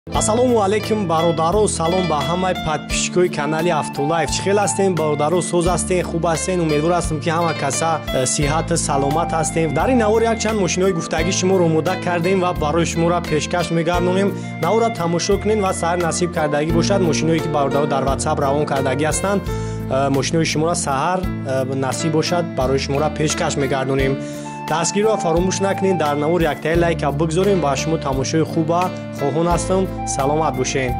Ассалому алайкум бародаро, салом ба ҳамаи подписчикои канали Автолайф. Чӣ хел ҳастем бародаро, соз ҳастем, хуб ҳастем? Умедвор ҳастем, ки ҳама каса сиҳату саломат ҳастем. Дар ин навор якчанд мошинои гуфтагӣ шуморо омода кардем ва барои шуморо пешкаш мегардонем. Наворро тамошо кунед ва саҳар насиб кардагӣ бошад. Мошиное ки бародаро дар WhatsApp равон кардагӣ ҳастанд, мошинои шуморо саҳар насиб бошад барои шуморо пешкаш мегардонем. Дастгириро фаромӯш накунед, дар навор яктаи лайка бигзорем ва шумо тамошои хуба хоҳон ҳастам. Саломат бошед.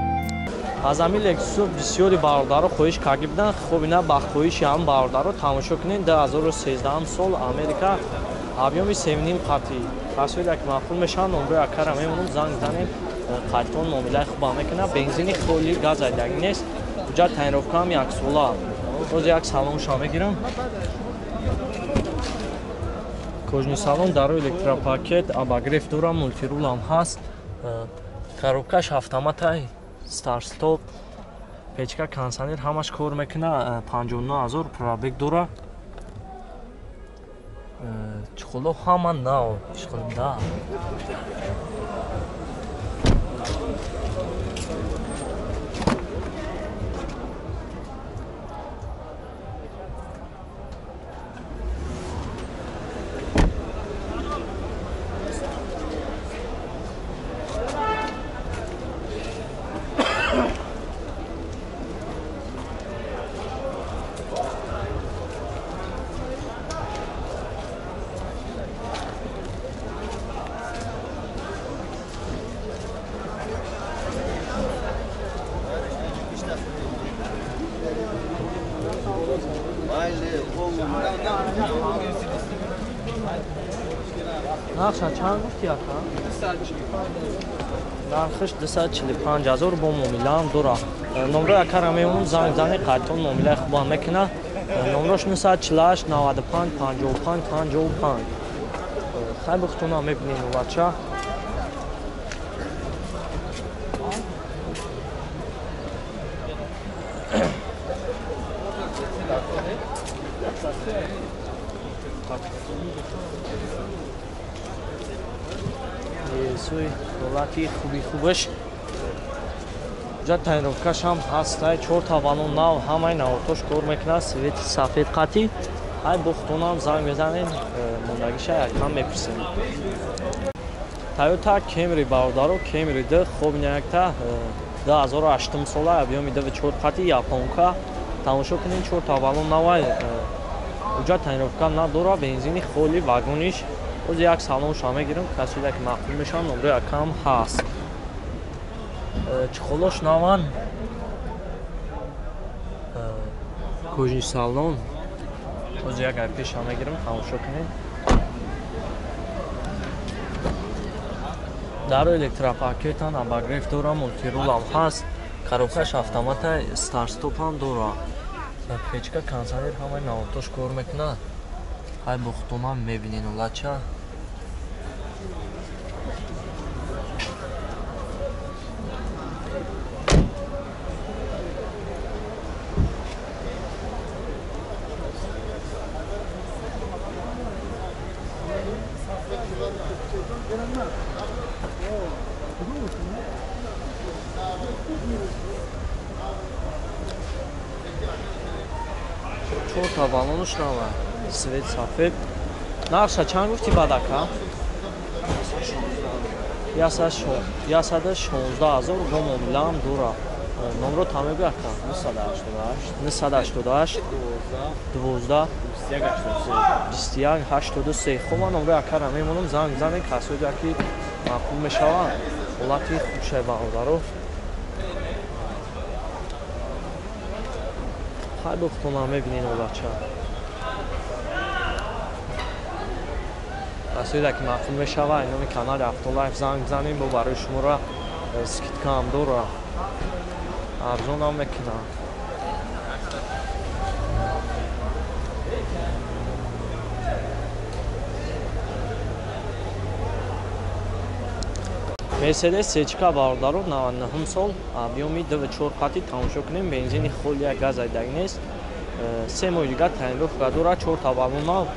Аз ҳамин Лексусо бисёри бародаро хоҳиш карда буданд. Хоб ина ба хоҳиши ҳам бародаро тамошо кунед. 2013 сол Америка, объёми 7.5 қатӣ. Касоне ки маъқул мешаванд, номрои акара мемонам, занг занед, қайтон муомилаи хуба мекунад. Бензини холи, газ айдагӣ нест. Ҳуҷҷат тайинровка ҳам яксола. Боз як салонша мегирам. Кожни салон, даро электропакет, обогрев дора, мультирул ҳам ҳаст. Коробкаш автоматай, старт-стоп, печка, кондиционер ҳамаш кор мекунад. 59 000 пробег дора. Чехоло ҳама нав, чехол да. Нархша чанд гуфти ака? Нархаш 245 000 бо муомилаам дора. Номрои акара мемонам, занг зани, қайтон муомилаи хуба мекунад. Номрош 948 95 55 55. Хай бухтона мебинем улача. Суи ҳолати хуби хубаш. Ҷа тайинровкаш ҳам ҳастай, чор тавалон нав, ҳамаи навортош кор мекунад, свети сафед қатӣ. Ҳай бухтонам занг мезанем, мондагиша якам мепурсем. Toyota Camry бародаро, Camry 2 хоб якта 2008 сола, объёми 2.4 қатӣ, японка. Тамошо кунед, чор тавалон навай. Уҷа тайинровка надора, бензини холи, вагониш. Боз як салонша мегирам, касоне ки маъқул мешаванд, номрои акам ҳаст. Чехолош наван. Кожни салон. Боз як айпеша мегирам, тамошо кунед. Даро электропакетан, обогрев дора, мультирул ҳам ҳаст. Коробкаш автомата, старт-стоп ҳам дора. Печка, кондиционер ҳамаи навортош кор мекунад. Ҳай бухтонам мебинен улача. Чор тавалонуш нава. Свет сафед. Нархша чанд гуфти бадака? 116 000 бо муомилаам дора. Номро та мегӯй ака? 988 12 21 83. Хоб ман номрои акара мемонам, занг занед, касое ки маъқул мешаванд. Ҳолати хубшай бародаро. Хай бухтонам мебинед ҳолатча. Касоне ки маъқул мешавад, номи канали Автолайф занг занем, бо барои шуморо скидка ҳам дора, арзон ҳам мекунад. Мерседес Сечка бародаро, 99 сол, объёми 2.4 қатӣ, тамошо кунем, бензини холия, газ айдагӣ нест. Се моҳи дигар тайинровка дора, чор тавалон нав.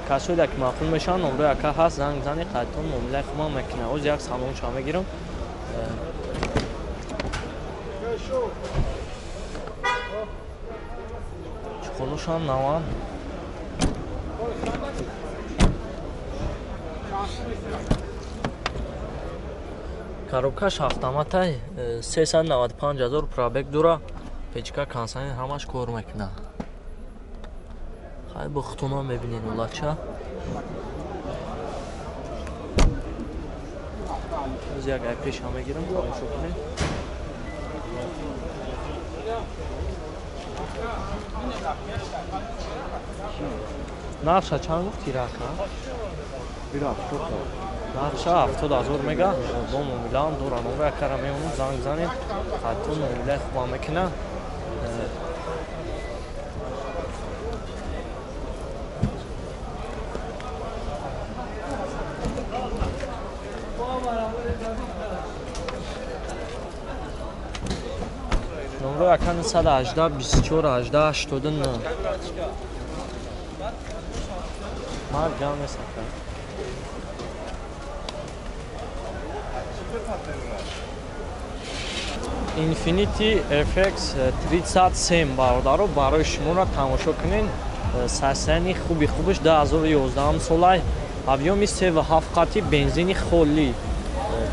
Касоне ки маъқул мешаванд, номрои ака ҳаст, занг занед, қайтон муомилаи хуба мекунад. Оз як салонша мегирам. Чуқулушам наван. Коробкаш автоматай 395 000 пробег дора. Печка консанер ҳамаш кор мекунад. Хай бо хутуна мебинед улача. Аз як ай пеша мегирам, тамошо кунед. Нарша чанд гуфт ирака? Нарша 70 000 мега. Бо муомилаам дора. Номра якара меонам, занг занед. Ҳатто муомилаи хубам мекунад. Номро яка 918 24 18 89. Марг ҷамъ месака. Infiniti FX 37 бародаро барои шуморо тамошо кунед. Сасани хуби хубаш 2011 солай, объёми 3.7 қати, бензини холӣ.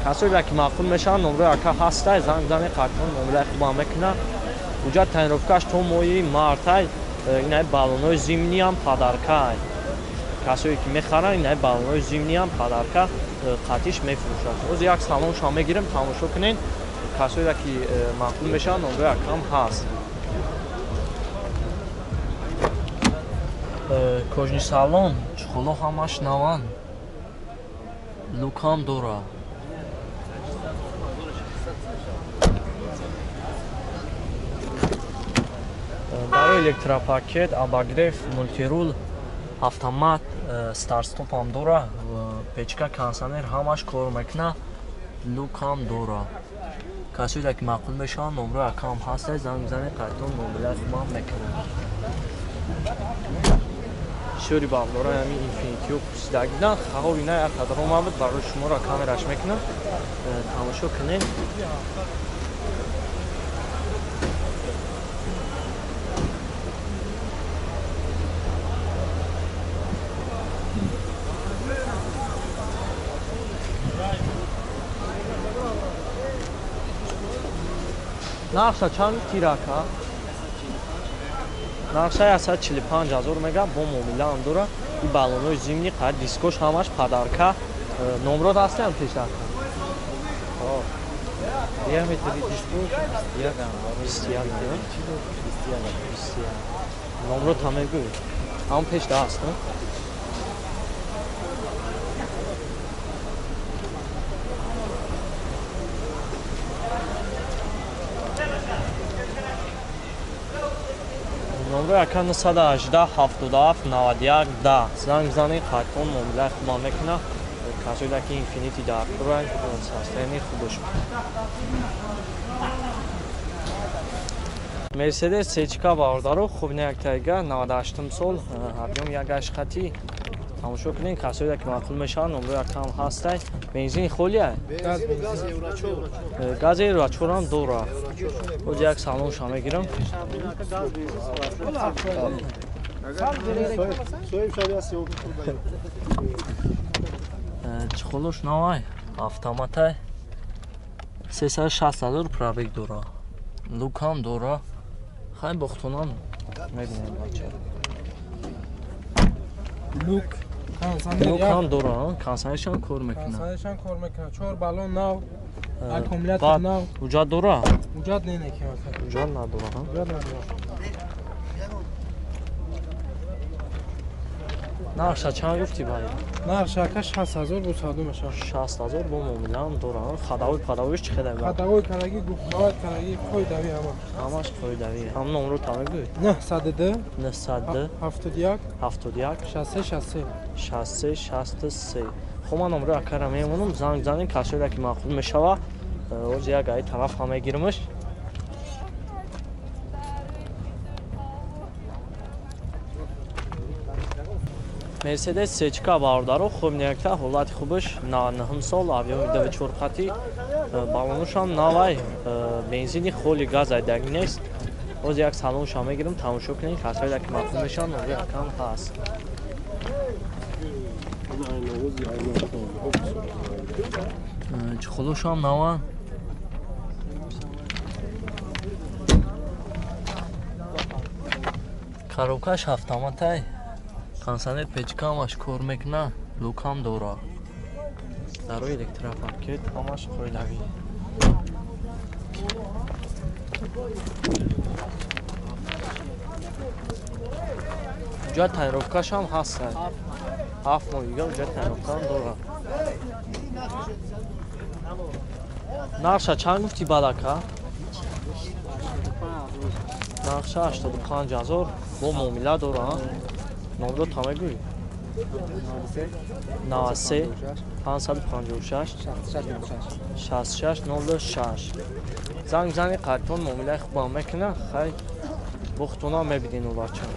Касое ки маъқул мешаванд, номрои ака ҳастай, занг занед, қатъан муомилаи хубам мекунад. Ҳуҷҷат тонировкаш то моҳи мартай, инай баллонҳои зимниам падаркай. Касое ки мехаранд, инай баллонҳои зимниам падарка қатиш мефурӯшад. Оз як салоншам мегирем, тамошо кунед. Касое ки маъқул мешаванд, номрои акам ҳаст. Кожни салон, чухоло ҳамаш наванд. Лукам дора. Барои электропакет, обогрев, мультирул, автомат, старт-стопам дора, печка, консанер ҳамаш кор мекунад, лукам дора. Касое ки маъқул мешаванд, номрои акам ҳаст, занг занед, қатъан муомилаи хубам мекунад. Бисёри бародарои ҳамин Инфинитиҳо пурсида гиданд, хавор ина як қадар омад, барои шуморо камераш мекунам, тамошо кунед. Нарша чанд тирака? Нарша 145 000 мега, бо муомилаам дора. И баллонҳои зимни, қад дискош ҳамаш падарка. Номрод ҳастам пешака. Диаметри дискош 21. 21. 21. Номрод ҳам мегӯед. Ҳам пешда ҳаст, не? Номро яка 918 77 91 10. Занг занед, қатъан муомилаи хубам мекунад. Касое ки Инфинити дар куранд, састани хубаш. Мерседес Сечка бародаро, хуб не яктайга 98 сол, объём 1.8 қати. Тамошо кунед, касое ки маъқул мешаванд, номро якам ҳастай. Бензини холия? Газ евро 4 ҳам дора. Оз як салонша мегирам. Чухолош навай, автоматай. 360 000 пробег дора. Лукам дора. Хай бохтунам мебинем бача. Лук Лукам дора, консанершам кор мекунад. Консанершам кор мекунад. 4 баллон нав, аккумулятор нав. Ҳуҷҷат дора? Ҳуҷҷат не, не ки. Ҳуҷҷат надора, ҳа? Ҳуҷҷат надора. Нарша чанд гуфтӣ бай? Нарша ака 60 000 бо саду мешавад. 60 000 бо муомилаам дора. Хадавой падавоиш чӣ қадар? Хадавой караги, гуфтавай караги, қоидавӣ ҳама. Ҳамаш қоидавӣ. Ҳам номро та мегӯед? 902 902 71 71 63 63 63 63. Хоб ман номро акара мемонам, занг занед, касое ки маъқул мешавад, оз як ай тараф ҳам мегиримаш. Мерседес сечка бародаро, хуб неякта ҳолати хубаш, 9 сол, объёми 24 қати, баллонушам навай, бензини холи, газ айдаги нест. Боз як салоншам мегирам, тамошо кунед, касоеда ки маъқул мешаванд, номри акам ҳаст. Чехолошам наван. Коробкаш ҳафтаматай. Консонер печкамаш кор мекуна, лукам дора. Дарои электропакет ҳамаш қоидавӣ. Уҷа тонировкашам ҳаст. 7 моҳ дига уҷа тонировкаам дора. Нархша чанд гуфтӣ балака? Нархша 85 000 бо муомила дора. Номро та мегӯӣ? 93 556 66 06. Занг зани қартон муомилаи хубам мекуна, хай бухтона мебидин улача.